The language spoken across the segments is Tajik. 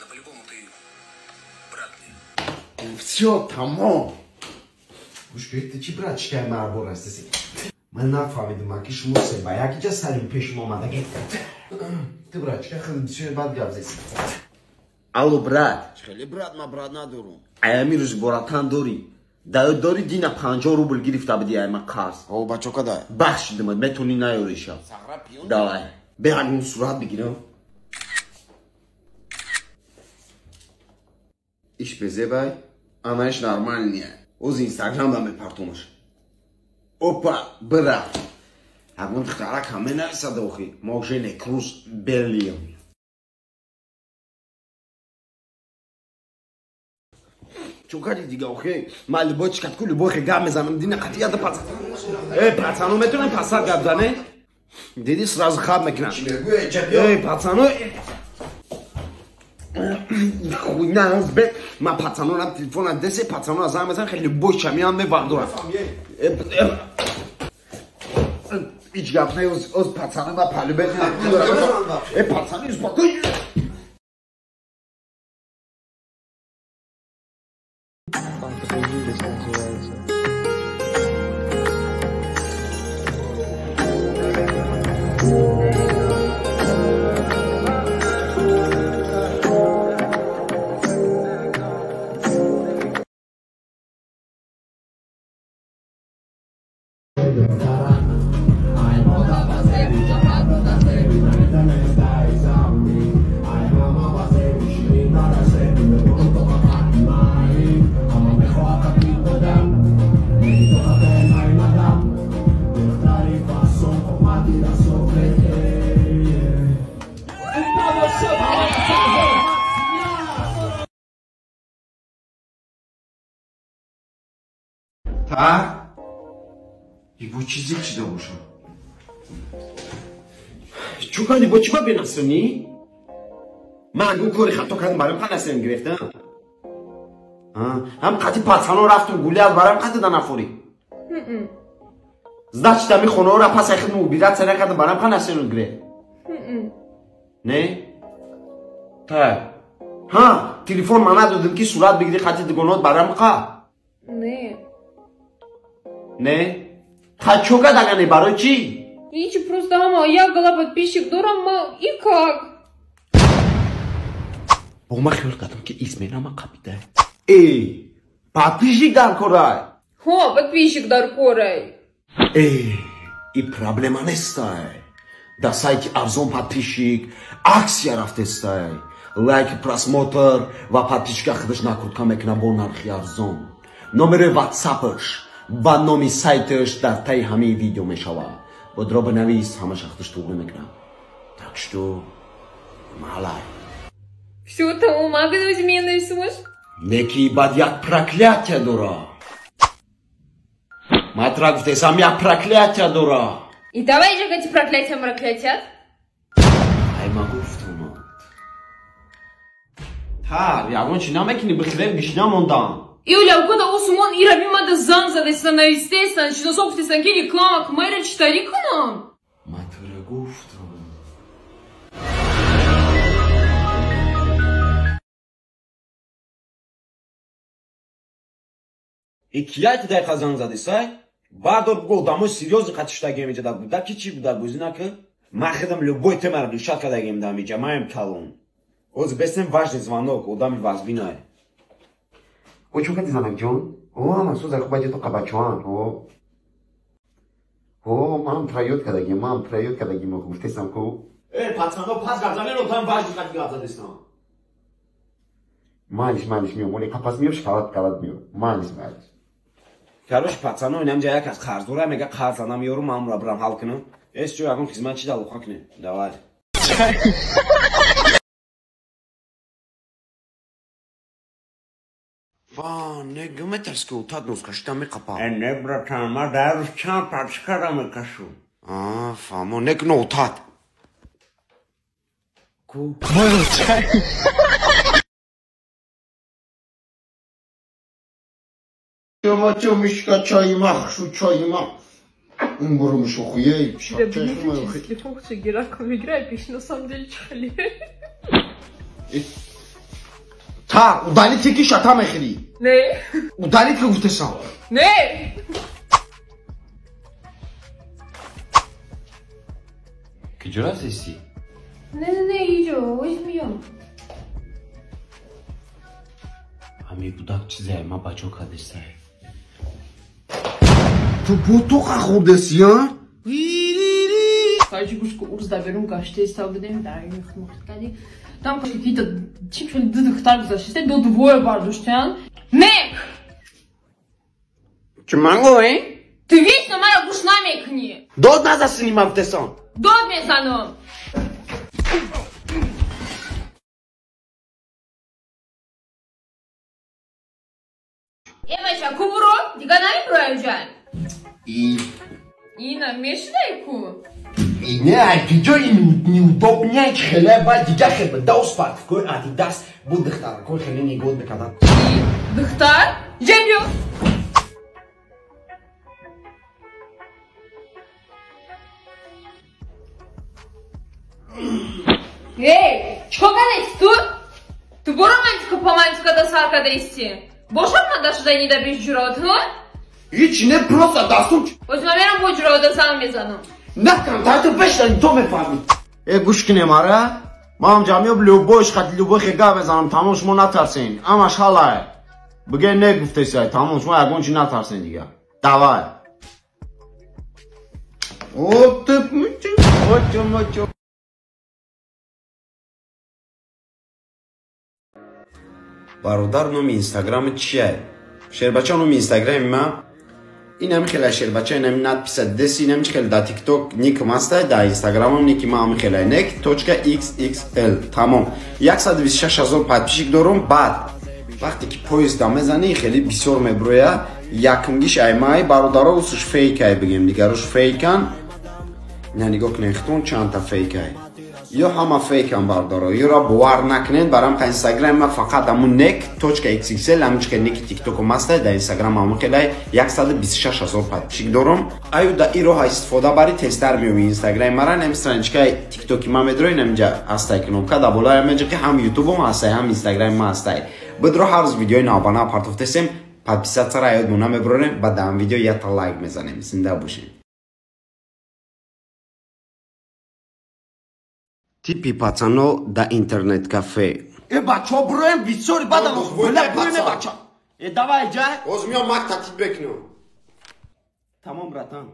Ладно, по-любому ты брат мне. Всё, тамом. Гӯш кунед, ту чӣ братчикаи маро борастеси? Ман нафаҳмидам, ки шумо се ба як ҷа сарим пешум омадаги. Ту братчика хеле бисёр бад гап зеси. Алло, брат. Хеле брат, ман брат надорам. Аями рӯз боратан дорӣ. Даёд дорӣ дина 50 рубл гирифта бидӣ ай ман қарз. О, бачо кадай? Бахшидимат, метавонӣ наёриша. Сағра пиён. Давай. Бе ягон сурат бигирам. Иш безебай, анаиш нормальния. Оз Инстаграм да мепартомаш. Опа, бира. Ягон духтара каме нависад охи. Ма уже некрӯз белиям. Чо кардӣ дига охи? Ман любой чикатку любой хе гап мезанам. Дина қатъия да пацан. Э, пацано метавонем пасар гап зане? Диди сразу хаб мекунам. Чӣ мегӯӣ, чапиё? Э, пацано. Хуйна бе. Ман пацанонам телефона десе, пацано занг мезанам, хеле любой чамиам мебардорам. Ҳеҷ гап не, оз пацано ма палу бехам. Э, пацани, успокой. Погрузились, называется. Та? Ибо чизе чида бошам? Чӯ кардӣ, бо чӣ ба бенасринӣ? Ман ангу кори хато кардам, барои қа насрин гирифтам? Ҳам қати пацано рафтум гулят, барои қа дада нафорӣ? Значит, ами хонаҳоро пас ай хидмат убираться накардам, барои қа насрин гирифт? Не? Та. Ҳа, телефон ман надодам ки сурат бигирӣ қати дугонот, барои қа? Не. Не? Ха чо кардагане, барои чӣ? Ичи, просто ама я гала подписчик дорам, ма и как? Бо ман хиёл кардам ки измена ма қабида. Э, подписчик дар корай. Ҳо, подписчик дар корай. Э, и проблема нестай. Дар сайти арзон подписчик аксия рафтестай. Лайк, просмотр ва подписчика худаш накрутка мекунад бо нархи арзон. Номери ватсапаш ва номи сайташ дар таи ҳамаи видео мешавад. Бодро бинавис, ҳамаша худаш туғри мекунад. Так что малай. Всё, тамом, агар изменишь. Неки бад як проклятие дора. Матра гуфтесам як проклятие дора. И давай же эти проклятия проклятят. Ай ма гуфтум. Тар, ягон чи намекунӣ, бихӯрем гишна мондам. Юля, куда усумон ира мимада занг задесан, навистесан, шиносо гуфтесан ки реклама кумайра читари кунам. Матра гуфтум. И кияй ти дақиқа занг задисай? Баъдор буго одамои серьёзни қатиштагием иҷа да буда ки чӣ буда гӯзина ки? Ман худам любой темаро решат кардагием дам иҷа, маем калон. Оз бесем важный звонок, одами вазбинай. О, чӯ кардӣ занакҷон? О, ҳама сӯза хуб аҷа то қабачоан. О. О, манам траёд кардагием, манам траёд кардагием, гуфтесам ку. Э, пацано, пас гап занен, одам важный қати гап задестам. Малиш, малиш миём, оле қапас миём, шоколад калад миём. Малиш, малиш. Короче, пацано, инам ҷа як аз қарздора, мега қарз анам ёру, ман амра бирам ҳал кунам. Эс чӯ ягон хизмат чи далоқа кунем. Давай. Ва, не гуметарс ки утат нускашида меқапа. Э, не, братан, ман дар рӯз чанд пачкара мекашу. А, фаҳмо, не куно утат. Ку. Чё, мишка, чай мах, шу чай мах. Телефон хочу Гераком играй, пиши, на самом деле чали. Та, удалите ки шата мехӯрӣ. Не. Удалит ки гуфтесам. Не. Куҷо рафтести? Не, не, не, иҷо, оз миём. Ҳами кӯдак чизе ма бачо кадестай. Ту ботоқа хӯрдеси, а? Короче, гушку урз да берун гаштеста будем, дар мухт кади. Там какие-то чип шо ду духтар гузаштеста, до двое бардоштян. Нек! Чӣ ман гӯем? Ты вечно мара гӯш намекунӣ. Дод назасини ман гуфтесан. Дод мезанам. Э, бача, ку буро? Дига намебуроям ҷан. И. Ина мешидай ку? Не, киҷо неудобняй хеле ба дига хел да спартикои Адидас бу духтаракои хеле нигоҳ мекардан. Духтар? Ҷен биё. Эй, чикор кардеси ту? Ту бо романтика помантика да сар кардаисти? Бошад ман дашуда нида беш ҷурот, ҳа? Ҳеч не, просто дастум. Оз ман мерам бо ҷурота зан мезанам. Накан, та ту бешани, то мефаҳмӣ. Э, гӯш кинем, ара? Ман ҷамъиёб любой шқати любой хега мезанам, тамом, шумо натарсен. Ҳамаш ҳалай. Биге не гуфтесай, тамом, шумо ягон чи натарсен дига. Давай. О, ты мучу, мучу. Бародар, номи инстаграми чия? Шербача номи инстаграми ма. Инами хела шербача, инами надписа деси, инами хела да тикток ник мастай, да инстаграмам ники ма ами хела nek.xxl. Тамом. 126 000 подписчик дорум. Баъд вақте ки поезд мезани, хеле бисёр меброя. Якумгиш аймай бародаро усуш фейкай бигем, дигарош фейкан. На нигоҳ кунед, хитон чандта фейкай. Ё ҳама фейкан бародаро, ёра бовар накунед. Барам ка инстаграм ма фақат аму nek.xxl, ҳамун ки ники тиктоку мастай, дар инстаграм ҳамун хелай 126 000 подписчик дорум. Аю да и роҳа истифода бари тезтар меои инстаграми мара, нами страничкаи тиктоки ма медрои, наминҷа ҳастай кнопка дар болои меҷа ки ҳам ютубум ҳастай, ҳам инстаграми ма ҳастай. Бидро ҳар рӯз видеои навбанав партофтесем, подписатсияро ёдмон намебарорем, ба даҳам видео якта лайк мезанем. Зинда бошем. Типи пацано да интернет кафе. Э, бачо, буроем бисёри бадан буроем бачо. Э, давай ҷай. Оз миём мак татиб бекунам. Тамом, братан.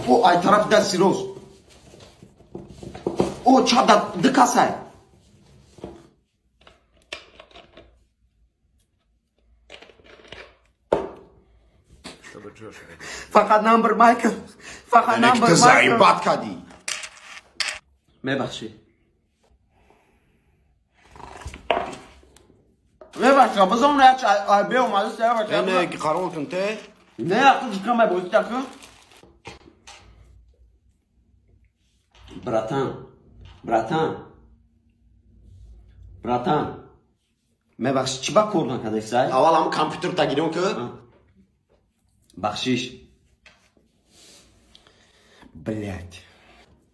О, ай тараф да сироз. О, чап да дикасай. Фақат номер Майкл. Фақат номер Майкл. Заебат кадӣ. Мебахшӣ. Мебахшӣ, бизон як беом аз бача. Не, ки қарор кун те. Не, ақл чикам бозӣ таку. Братан, братан. Братан. Мебахшӣ, чӣ ба кор накардесай? Аввал ҳам компютер тагирем ку. Бахшиш. Блять.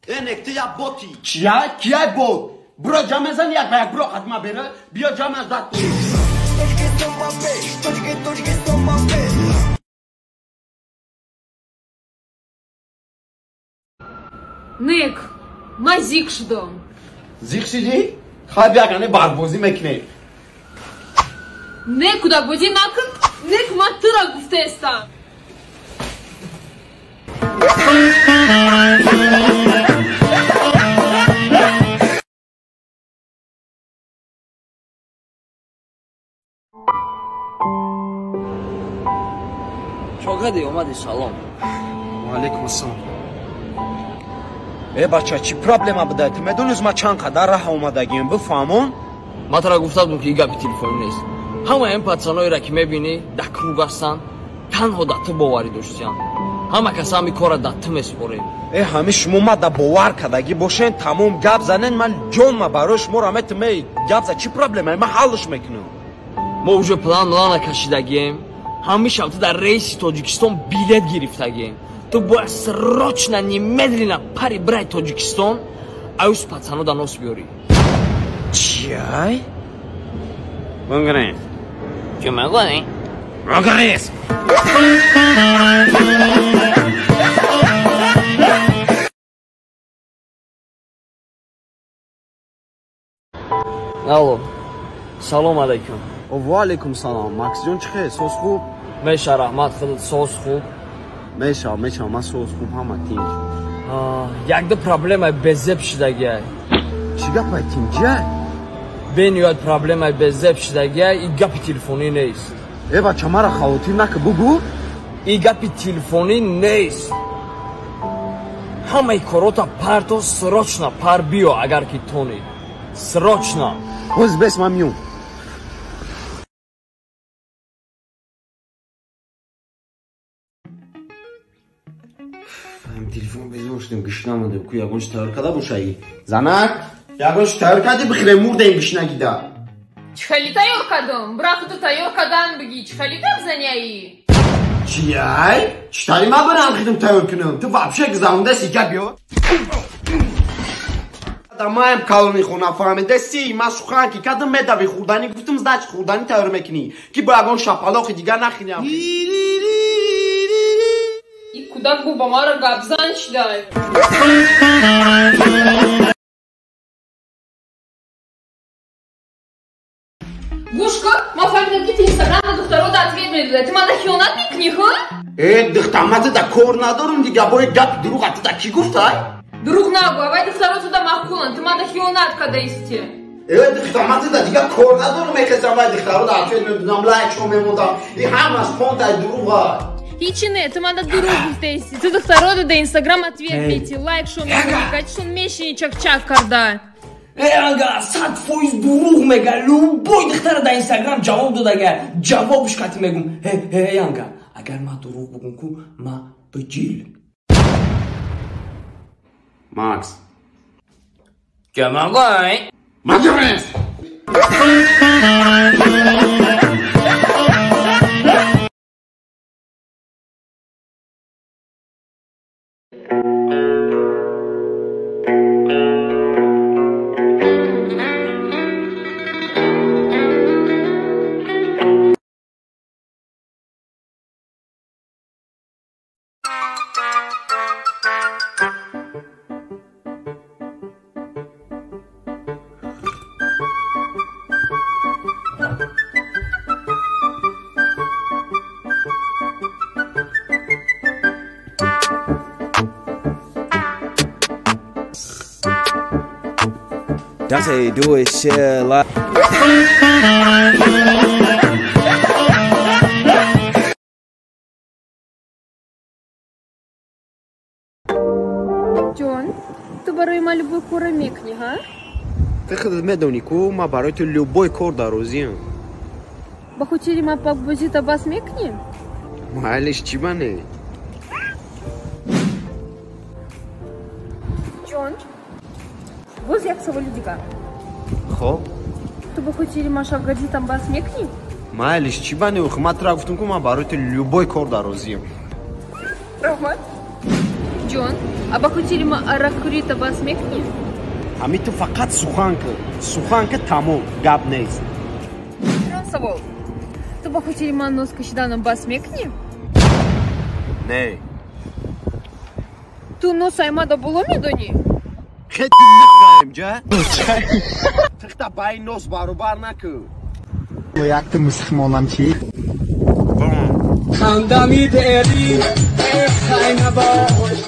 Энек, ты я боти. Чия? Кия бот? Бро, ҷам мезани як ба як, бро, хатма бера. Биё ҷам аз дат. Нек, ма зиқ шудам. Зиқ шидӣ? Хай бия кане барбозӣ мекунем. Не, кӯдакбозӣ накун. Нек, ман тура гуфтаестам. Чо кардӣ омадӣ? Салом. Ваалайкум ассалом. Э, бача, чӣ проблема буда? Ту медонӣ ман чанд қадар раҳ омадагием, бифаҳмон? Ман тура гуфта будам ки ин гапи телефонӣ нест. Ҳамаи ин пацаноеро ки мебинӣ дар круг ҳастанд, танҳо дар ту боварӣ доштиянд. Ҳама кас ҳами корро дар ту месупорем. Э, ҳами шумо ма да бовар кардагӣ бошен, тамом гап занен, ман ҷонма барои шуморо метум. Эй, гап за, чӣ проблема? Ман ҳаллш мекунам. Мо уже план млана кашидагием. Ҳамин шаб ту дар рейси Тоҷикистон билет гирифтагием. Ту бояд срочно, немедленно пари брай Тоҷикистон, аюс пацано да нос биёрӣ. Чиай? Бунгарес. Чумагони. Бунгарес. Алло. Салом алейкум. Ва алейкум салом. Макс ҷон, чӣ хел? Соз хуб? Меша, раҳмат, худат соз хуб? Меша, меша, ман соз хуб, ҳама тинҷ. Якда проблемаи безеб шидагиай. Чӣ гапай, тинҷай? Бениҳоят проблемаи безеб шидагиай, и гапи телефонӣ нест. Э, бача, мара хавотир нака, бугӯ. И гапи телефонӣ нест. Ҳамаи корота парто, срочно пар биё, агар ки тонӣ. Срочно. Ҳоз бес, ман миём. Телефон безор шудем, гишна мондем. Ку ягон чи тайёр карда бошаи? Занак, ягон чи тайёр кардӣ, бихӯрем, мурдем гишнагида. Чӣ хели тайёр кардам? Бира худо тайёр кардан бигӣ. Чӣ хели гап заняи? Чияй? Чӣ тари ман бирам хидм тайёр кунам? Ту вообще гузарондаси гап ё? Маем калони хона, фаҳмидаси? Ман сухан ки кардам, медави хӯрданӣ, гуфтам, значит хӯрданӣ тайёр мекунӣ, ки бо ягон шапалоқи дигар нахӯрям. И кӯдак бу ба мара гапзан шидай. Гӯш кун, ман фаҳмидам, ки ту инстаграм на духтарода ответ медода. Ту мана хиёнат мекунӣ, ҳа? Э, духтар, ман туда кор надорам дига, бо гапи дурӯға туда кӣ гуфтай? Дурӯғ нагӯ, авай духтаро туда маъқуланд, ту мана хиёнат кардаисти. Э, духтар, ман туда дига кор надорам, мехезам вай духтарода ответ медодам, лайкшо мемондам. И ҳамаш понтай дурӯға. Ҳичи не, ту мана дурӯғ гуфтаисти. Ту духтарода да инстаграм ответ мети, лайкшо мекунӣ, качшон мешини чак-чак карда. Э, ага, 100% дурӯғ мега. Любой духтара дар инстаграм ҷавоб додага. Ҷавобш кати мегум. Э, э, анга, агар ман дурӯғ бугум ку, ма биҷил. Макс. Ҷамагай. Маҷрис. That's how you do it, shit. Like. Ҷон, ту барои ман любой корро мекунӣ, ҳа? Ту худат медонӣ ку, ман барои ту любой кор дар розиам. Ба хотири ман покбозита бас мекунӣ? Майлиш, чӣ бане? Ҷон, боз як саволи дигар. Хоб. Ту ба хотири ман шабгардитам бас мекунӣ? Майлиш, чӣ бане? Охи ман тура гуфтам ку, ман барои ту любой кор дар розиам. Раҳмат. Ҷон, а ба хотири ман арақхӯрита бас мекунӣ? Ҳами ту фақат сухан кун. Сухан кун, тамом, гап нест. Охирон савол. Ту ба хотири ман нос кашиданам бас мекунӣ? Не. Ту нос аймада боло медонӣ? Хети нахраем, ҷа? Тихта ба ин нос баробар накун. Якта мусулмонам чӣ? Хандами дери, хайнабош.